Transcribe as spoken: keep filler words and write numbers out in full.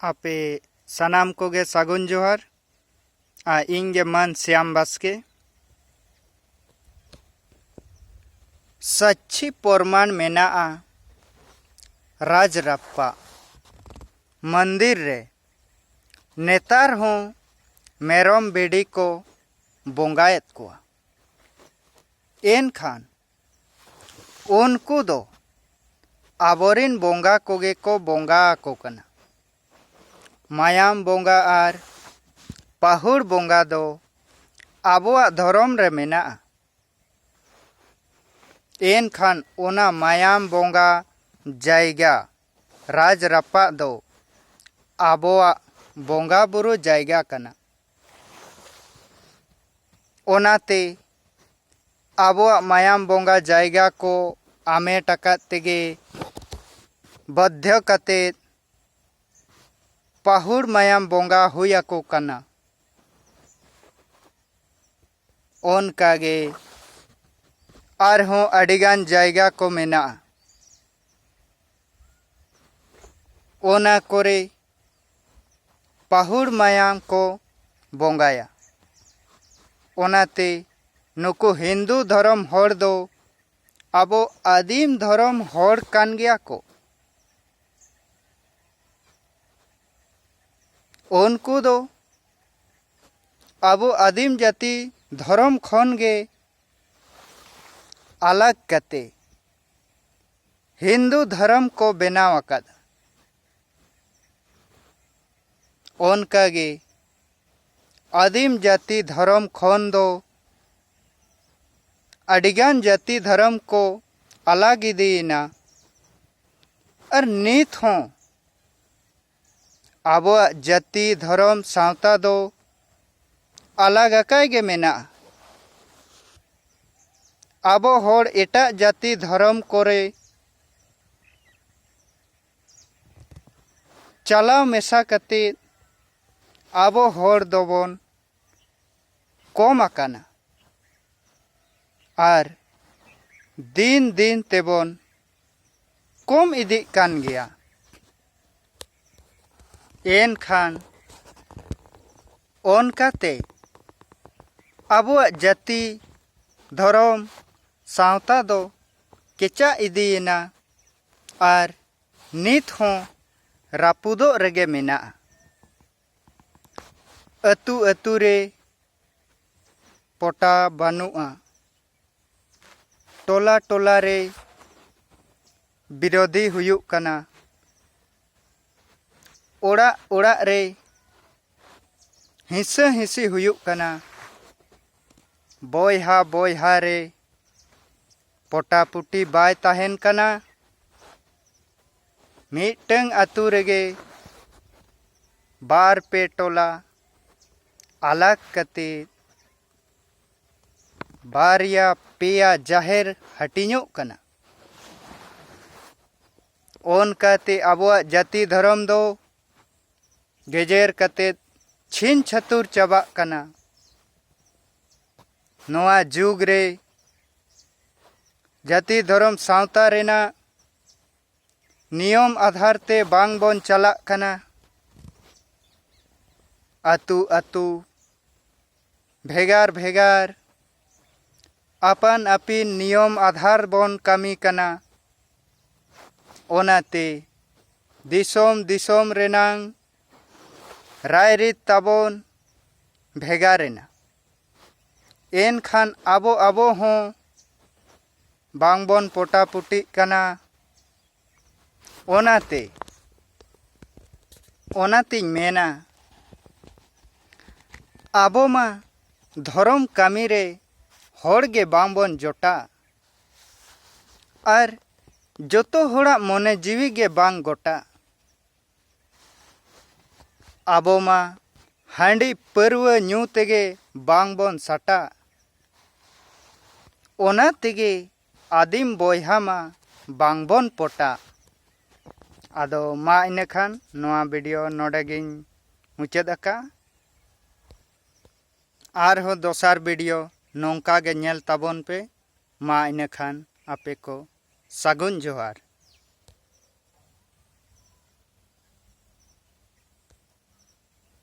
ᱟᱯᱮ ᱥᱟᱱᱟᱢ ᱠᱚᱜᱮ ᱥᱟᱹᱜᱩᱱ ᱡᱚᱦᱟᱨ᱾ ᱟᱨ ᱤᱧ ᱜᱮ ᱢᱟᱹᱱ ᱥᱭᱟᱢ ᱵᱟᱥᱠᱮ᱾ ᱥᱟᱹᱠᱷᱤ ᱯᱚᱨᱢᱟᱱ ᱢᱮᱱᱟᱜᱼᱟ, ᱨᱟᱡᱽ ᱨᱟᱯᱯᱟ ᱢᱚᱱᱫᱤᱨ ᱨᱮ ᱱᱮᱛᱟᱨ ᱦᱚᱸ ᱢᱮᱨᱚᱢ ᱵᱷᱤᱰᱤ ᱠᱚ ᱵᱚᱸᱜᱟᱭᱮᱫ ᱠᱚᱣᱟ᱾ ᱮᱱᱠᱷᱟᱱ ᱩᱱᱠᱩ ᱫᱚ ᱟᱵᱚᱨᱤᱱ ᱵᱚᱸᱜᱟ ᱠᱚᱜᱮ ᱠᱚ ᱵᱚᱸᱜᱟ ᱟᱠᱚ ᱠᱟᱱᱟ᱾ ᱢᱟᱭᱟᱢ ᱵᱚᱸᱜᱟ ᱟᱨ ᱯᱟᱹᱦᱩᱲ ᱵᱚᱸᱜᱟ ᱫᱚ ᱟᱵᱚᱣᱟᱜ ᱫᱷᱚᱨᱚᱢ ᱨᱮ ᱢᱮᱱᱟᱜᱼᱟ᱾ ᱮᱱᱠᱷᱟᱱ ᱚᱱᱟ ᱢᱟᱭᱟᱢ ᱵᱚᱸᱜᱟ ᱡᱟᱭᱜᱟ, ᱨᱟᱡᱽ ᱨᱟᱯᱟᱜ ᱫᱚ ᱟᱵᱚᱣᱟᱜ ᱵᱚᱸᱜᱟ ᱵᱩᱨᱩ ᱡᱟᱭᱜᱟ ᱠᱟᱱᱟ᱾ ᱚᱱᱟᱛᱮ ᱟᱵᱚᱣᱟᱜ ᱢᱟᱭᱟᱢ ᱵᱚᱸᱜᱟ ᱡᱟᱭᱜᱟ ᱠᱚ ᱟᱢᱮᱴ ᱟᱠᱟᱫ ᱛᱮᱜᱮ ᱵᱟᱫᱽᱫᱷᱚ ᱠᱟᱛᱮ ᱯᱟᱹᱦᱩᱲ ᱢᱟᱭᱟᱢ ᱵᱚᱸᱜᱟ ᱦᱩᱭ ᱟᱠᱚ ᱠᱟᱱᱟ᱾ ᱚᱱᱠᱟᱜᱮ ᱟᱨᱦᱚᱸ ᱟᱹᱰᱤᱜᱟᱱ ᱡᱟᱭᱜᱟ ᱠᱚ ᱢᱮᱱᱟᱜᱼᱟ, ᱚᱱᱟ ᱠᱚᱨᱮ ᱯᱟᱹᱦᱩᱲ ᱢᱟᱭᱟᱢ ᱠᱚ ᱵᱚᱸᱜᱟᱭᱟ᱾ ᱚᱱᱟᱛᱮ ᱱᱩᱠᱩ ᱦᱤᱱᱫᱩ ᱫᱷᱚᱨᱚᱢ ᱦᱚᱲ ᱫᱚ ᱟᱵᱚ ᱟᱹᱫᱤᱢ ᱫᱷᱚᱨᱚᱢ ᱦᱚᱲ ᱠᱟᱱ ᱜᱮᱭᱟ ᱠᱚ᱾ ᱩᱱᱠᱩ ᱫᱚ ᱟᱵᱚ ᱟᱹᱫᱤᱢ ᱡᱟᱹᱛᱤ ᱫᱷᱚᱨᱚᱢ ᱠᱷᱚᱱ ᱜᱮ ᱟᱞᱟᱜᱽ ᱠᱟᱛᱮ ᱦᱤᱱᱫᱩ ᱫᱷᱚᱨᱚᱢ ᱠᱚ ᱵᱮᱱᱟᱣ ᱟᱠᱟᱫᱟ᱾ ᱚᱱᱠᱟᱜᱮ ᱟᱹᱫᱤᱢ ᱡᱟᱹᱛᱤ ᱫᱷᱚᱨᱚᱢ ᱠᱷᱚᱱ ᱫᱚ ᱟᱹᱰᱤᱜᱟᱱ ᱡᱟᱹᱛᱤ ᱫᱷᱚᱨᱚᱢ ᱠᱚ ᱟᱞᱟᱜᱽ ᱤᱫᱤᱭᱮᱱᱟ᱾ ᱟᱨ ᱱᱤᱛ ᱦᱚᱸ ᱟᱵᱚᱣᱟᱜ ᱡᱟᱹᱛᱤ ᱫᱷᱚᱨᱚᱢ ᱥᱟᱶᱛᱟ ᱫᱚ ᱟᱞᱟᱜᱽ ᱟᱠᱟᱭ ᱜᱮ ᱢᱮᱱᱟᱜᱼᱟ᱾ ᱟᱵᱚ ᱦᱚᱲ ᱮᱴᱟᱜ ᱡᱟᱹᱛᱤ ᱫᱷᱚᱨᱚᱢ ᱠᱚᱨᱮ ᱪᱟᱞᱟᱣ ᱢᱮᱥᱟ ᱠᱟᱛᱮ ᱟᱵᱚ ᱦᱚᱲ ᱫᱚᱵᱚᱱ ᱠᱚᱢ ᱟᱠᱟᱱᱟ ᱟᱨ ᱫᱤᱱ ᱫᱤᱱ ᱛᱮᱵᱚᱱ ᱠᱚᱢ ᱤᱫᱤᱜ ᱠᱟᱱ ᱜᱮᱭᱟ᱾ ᱮᱱᱠᱷᱟᱱ ᱚᱱᱠᱟᱛᱮ ᱟᱵᱚᱣᱟᱜ ᱡᱟᱹᱛᱤ, ᱫᱷᱚᱨᱚᱢ, ᱥᱟᱶᱛᱟ ᱫᱚ ᱠᱮᱪᱟᱜ ᱤᱫᱤᱭᱮᱱᱟ ᱟᱨ ᱱᱤᱛ ᱦᱚᱸ ᱨᱟᱹᱯᱩᱫᱚᱜ ᱨᱮᱜᱮ ᱢᱮᱱᱟᱜᱼᱟ᱾ ᱟᱹᱛᱩ ᱟᱹᱛᱩ ᱨᱮ ᱯᱚᱴᱟ ᱵᱟᱹᱱᱩᱜᱼᱟ᱾ ᱴᱚᱞᱟ ᱴᱚᱞᱟ ᱨᱮ ᱵᱤᱨᱳᱫᱷᱤ ᱦᱩᱭᱩᱜ ᱠᱟᱱᱟ᱾ ᱚᱲᱟᱜ ᱚᱲᱟᱜ ᱨᱮ ᱦᱤᱸᱥᱟᱹ ᱦᱤᱸᱥᱤ ᱦᱩᱭᱩᱜ ᱠᱟᱱᱟ᱾ ᱵᱚᱭᱦᱟ ᱵᱚᱭᱦᱟ ᱨᱮ ᱯᱚᱴᱟᱯᱩᱴᱤ ᱵᱟᱭ ᱛᱟᱦᱮᱱ ᱠᱟᱱᱟ᱾ ᱢᱤᱫᱴᱟᱹᱝ ᱟᱹᱛᱩ ᱨᱮᱜᱮ ᱵᱟᱨ ᱯᱮ ᱴᱚᱞᱟ ᱟᱞᱟᱜᱽ ᱠᱟᱛᱮ ᱵᱟᱨᱭᱟ ᱯᱮᱭᱟ ᱡᱟᱦᱮᱨ ᱦᱟᱹᱴᱤᱧᱚᱜ ᱠᱟᱱᱟ᱾ ᱚᱱᱠᱟᱛᱮ ᱟᱵᱚᱣᱟᱜ ᱡᱟᱹᱛᱤ ᱫᱷᱚᱨᱚᱢ ᱫᱚ ᱜᱮᱡᱮᱨ ᱠᱟᱛᱮ ᱪᱷᱤᱝ ᱪᱷᱟᱹᱛᱩᱨ ᱪᱟᱵᱟᱜ ᱠᱟᱱᱟ᱾ ᱱᱚᱣᱟ ᱡᱩᱜᱽ ᱨᱮ ᱡᱟᱹᱛᱤ ᱫᱷᱚᱨᱚᱢ ᱥᱟᱶᱛᱟ ᱨᱮᱱᱟᱜ ᱱᱤᱭᱚᱢ ᱟᱫᱷᱟᱨ ᱛᱮ ᱵᱟᱝ ᱵᱚᱱ ᱪᱟᱞᱟᱜ ᱠᱟᱱᱟ᱾ ᱟᱹᱛᱩ ᱟᱹᱛᱩ ᱵᱷᱮᱜᱟᱨ ᱵᱷᱮᱜᱟᱨ ᱟᱯᱟᱱ ᱟᱹᱯᱤᱱ ᱱᱤᱭᱚᱢ ᱟᱫᱷᱟᱨ ᱵᱚᱱ ᱠᱟᱹᱢᱤ ᱠᱟᱱᱟ᱾ ᱚᱱᱟᱛᱮ ᱫᱤᱥᱚᱢ ᱫᱤᱥᱚᱢ ᱨᱮᱱᱟᱝ ᱨᱟᱭᱨᱤᱛ ᱛᱟᱵᱚᱱ ᱵᱷᱮᱜᱟᱨ ᱮᱱᱟ᱾ ᱮᱱᱠᱷᱟᱱ ᱟᱵᱚ ᱟᱵᱚ ᱦᱚᱸ ᱵᱟᱝ ᱵᱚᱱ ᱯᱚᱴᱟᱯᱩᱴᱤᱜ ᱠᱟᱱᱟ᱾ ᱚᱱᱟᱛᱮ ᱚᱱᱟᱛᱤᱧ ᱢᱮᱱᱟ, ᱟᱵᱚ ᱢᱟ ᱫᱷᱚᱨᱚᱢ ᱠᱟᱹᱢᱤ ᱨᱮ ᱦᱚᱲ ᱜᱮ ᱵᱟᱝ ᱵᱚᱱ ᱡᱚᱴᱟᱜ ᱟᱨ ᱡᱚᱛᱚ ᱦᱚᱲᱟᱜ ᱢᱚᱱᱮ ᱡᱤᱣᱤ ᱜᱮ ᱵᱟᱝ ᱜᱚᱴᱟᱜ᱾ ᱟᱵᱚ ᱢᱟ ᱦᱟᱺᱰᱤ ᱯᱟᱹᱨᱣᱟᱹ ᱧᱩ ᱛᱮᱜᱮ ᱵᱟᱝ ᱵᱚᱱ ᱥᱟᱴᱟᱜ᱾ ᱚᱱᱟ ᱛᱮᱜᱮ ᱟᱹᱫᱤᱢ ᱵᱚᱭᱦᱟ ᱢᱟ ᱵᱟᱝ ᱵᱚᱱ ᱯᱚᱴᱟᱜ᱾ ᱟᱫᱚ ᱢᱟ ᱤᱱᱟᱹᱠᱷᱟᱱ ᱱᱚᱣᱟ ᱵᱷᱤᱰᱤᱭᱳ ᱱᱚᱰᱮ ᱜᱤᱧ ᱢᱩᱪᱟᱹᱫ ᱟᱠᱟᱫᱼᱟ᱾ ᱟᱨᱦᱚᱸ ᱫᱚᱥᱟᱨ ᱵᱷᱤᱰᱤᱭᱳ ᱱᱚᱝᱠᱟ ᱜᱮ ᱧᱮᱞ ᱛᱟᱵᱚᱱ ᱯᱮ᱾ ᱢᱟ ᱤᱱᱟᱹᱠᱷᱟᱱ ᱟᱯᱮ ᱠᱚ ᱥᱟᱹᱜᱩᱱ ᱡᱚᱦᱟᱨ᱾